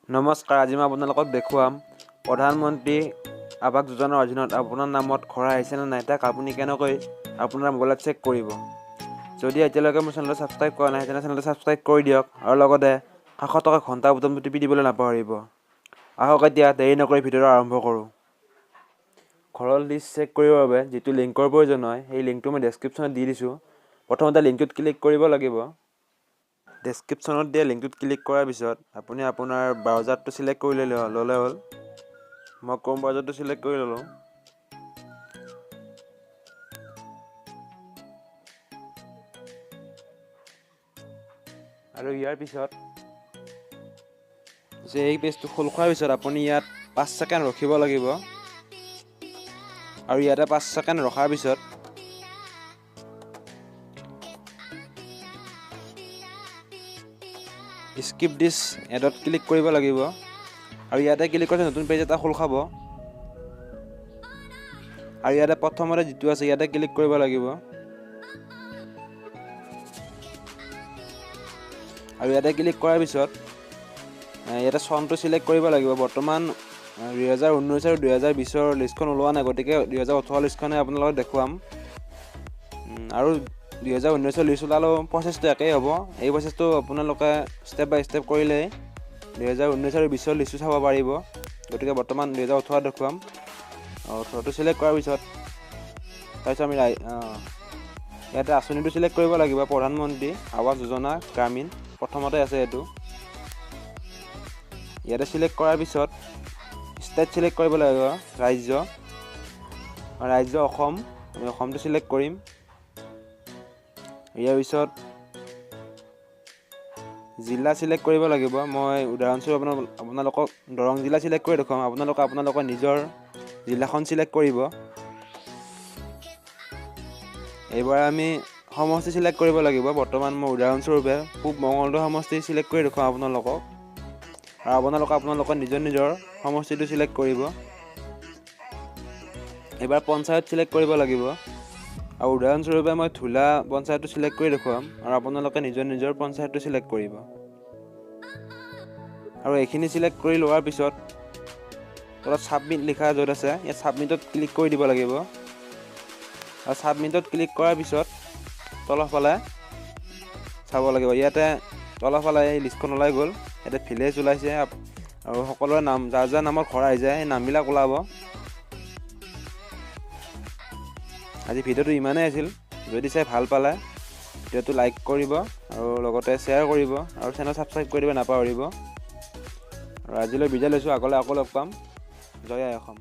নমস্কাৰ, আজি মই আপোনালোকক দেখুৱাম প্ৰধানমন্ত্ৰী আৱাস যোজনাৰ অধীনত আপোনাৰ নামত ঘৰ আহিছেনে নাই তাক আপুনি কেনেকৈ আপোনাৰ মোবাইলত চেক কৰিব। যদি এতিয়ালৈকে মোৰ চেনেলটো ছাবস্ক্ৰাইব কৰা নাই, তেনে চেনেলটো ছাবস্ক্ৰাইব কৰি দিয়ক আৰু লগতে কাষত থকা ঘণ্টা বুটামটো টিপি দিবলৈ নাপাহৰিব। আহক এতিয়া দেৰি নকৰি ভিডিঅ'টো আৰম্ভ কৰোঁ। ঘৰৰ লিষ্ট চেক কৰিবৰ বাবে যিটো লিংকৰ প্ৰয়োজন হয় সেই লিংকটো মই ডেছক্ৰিপশ্যনত দি দিছোঁ। প্ৰথমতে লিংকটোত ক্লিক কৰিব লাগিব। ডেছক্ৰিপশ্যনত দিয়া লিংকটোত ক্লিক কৰাৰ পিছত আপুনি আপোনাৰ ব্ৰাউজাৰটো চিলেক্ট কৰি ল'লে হ'ল। মই ক্ৰ'ম ব্ৰাউজাৰটো চিলেক্ট কৰি ল'লোঁ। আৰু ইয়াৰ পিছত যে এই পেজটো খোল খোৱাৰ পিছত আপুনি ইয়াত 5 ছেকেণ্ড ৰখিব লাগিব। আৰু ইয়াতে 5 ছেকেণ্ড ৰখাৰ পিছত স্কিপ দিছ এডত ক্লিক কৰিব লাগিব। আৰু ইয়াতে ক্লিক কৰিলে নতুন পেজ এটা খোল খাব। আৰু ইয়াতে প্ৰথমতে যিটো আছে ইয়াতে ক্লিক কৰিব লাগিব। আৰু ইয়াতে ক্লিক কৰাৰ পিছত ইয়াতে চনটো চিলেক্ট কৰিব লাগিব। বৰ্তমান 2019 আৰু 2020ৰ লিষ্টখন ওলোৱা নাই, গতিকে 2018 লিষ্টখনে আপোনালোকক দেখুৱাম। আৰু 2019ৰ লিষ্ট ওলালেও প্ৰচেছটো একেই হ'ব। এই প্ৰচেছটো আপোনালোকে ষ্টেপ বাই ষ্টেপ কৰিলেই 2019 আৰু 20ৰ লিষ্টটো চাব পাৰিব। গতিকে বৰ্তমান 2018 দেখুৱাম। 18টো চিলেক্ট কৰাৰ পিছত তাৰপিছত আমি ইয়াতে আঁচনিটো চিলেক্ট কৰিব লাগিব। প্ৰধানমন্ত্ৰী আৱাস যোজনা গ্ৰামীণ প্ৰথমতে আছে এইটো। ইয়াতে চিলেক্ট কৰাৰ পিছত ষ্টেট চিলেক্ট কৰিব লাগিব, ৰাজ্য অসম, আমি অসমটো চিলেক্ট কৰিম। ইয়াৰ পিছত জিলা চিলেক্ট কৰিব লাগিব। মই উদাহৰণস্বৰূপে আপোনালোকক দৰং জিলা চিলেক্ট কৰি দেখুৱাম। আপোনালোকে আপোনালোকৰ নিজৰ জিলাখন চিলেক্ট কৰিব। এইবাৰ আমি সমষ্টি চিলেক্ট কৰিব লাগিব। বৰ্তমান মই উদাহৰণস্বৰূপে পূব মঙলদৈ সমষ্টি চিলেক্ট কৰি দেখুৱাম আপোনালোকক। আৰু আপোনালোকে আপোনালোকৰ নিজৰ নিজৰ সমষ্টিটো চিলেক্ট কৰিব। এইবাৰ পঞ্চায়ত চিলেক্ট কৰিব লাগিব। আৰু উদাহৰণস্বৰূপে মই ধূলা পঞ্চায়তটো চিলেক্ট কৰি দেখুৱাম। আৰু আপোনালোকে নিজৰ নিজৰ পঞ্চায়তটো চিলেক্ট কৰিব। আৰু এইখিনি চিলেক্ট কৰি লোৱাৰ পিছত তলত ছাবমিট লিখা য'ত আছে ইয়াত ছাবমিটত ক্লিক কৰি দিব লাগিব। আৰু ছাবমিটত ক্লিক কৰাৰ পিছত তলফালে চাব লাগিব। ইয়াতে তলফালে এই লিষ্টখন ওলাই গ'ল। ইয়াতে ভিলেজ ওলাইছে আৰু সকলোৰে নাম, যাৰ যাৰ নামত ঘৰ আহি যায় সেই নামবিলাক ওলাব। আজি ভিডিঅ'টো ইমানেই আছিল। যদি চাই ভাল পালে ভিডিঅ'টো লাইক কৰিব আৰু লগতে শ্বেয়াৰ কৰিব আৰু চেনেল ছাবস্ক্ৰাইব কৰি দিব নাপাহৰিব। আৰু আজিলৈ বিদায় লৈছোঁ, আগলৈ আকৌ লগ পাম। জয় আই অসম।